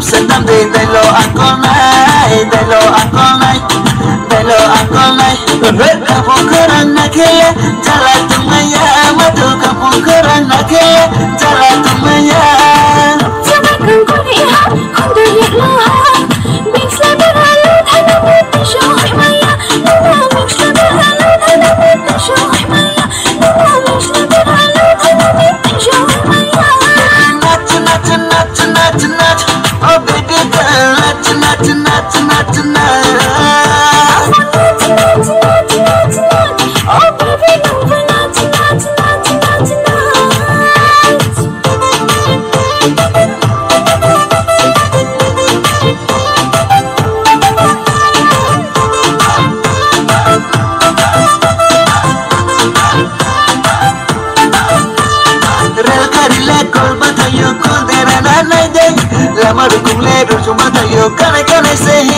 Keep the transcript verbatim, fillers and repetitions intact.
Sendam de dai lo akonai, dai lo akonai, dai lo akonai. Kapu kurang nakele, jala tumaya, madu kapu kurang nakele, jala tumaya. Nachu, nachu, nachu, nachu, nachu. Oh, baby girl, nachu, nachu, nachu, nachu, nachu. Rel kari le kol batayo kol dera na nai de. Lama rukum le rukum batayo kane kane se.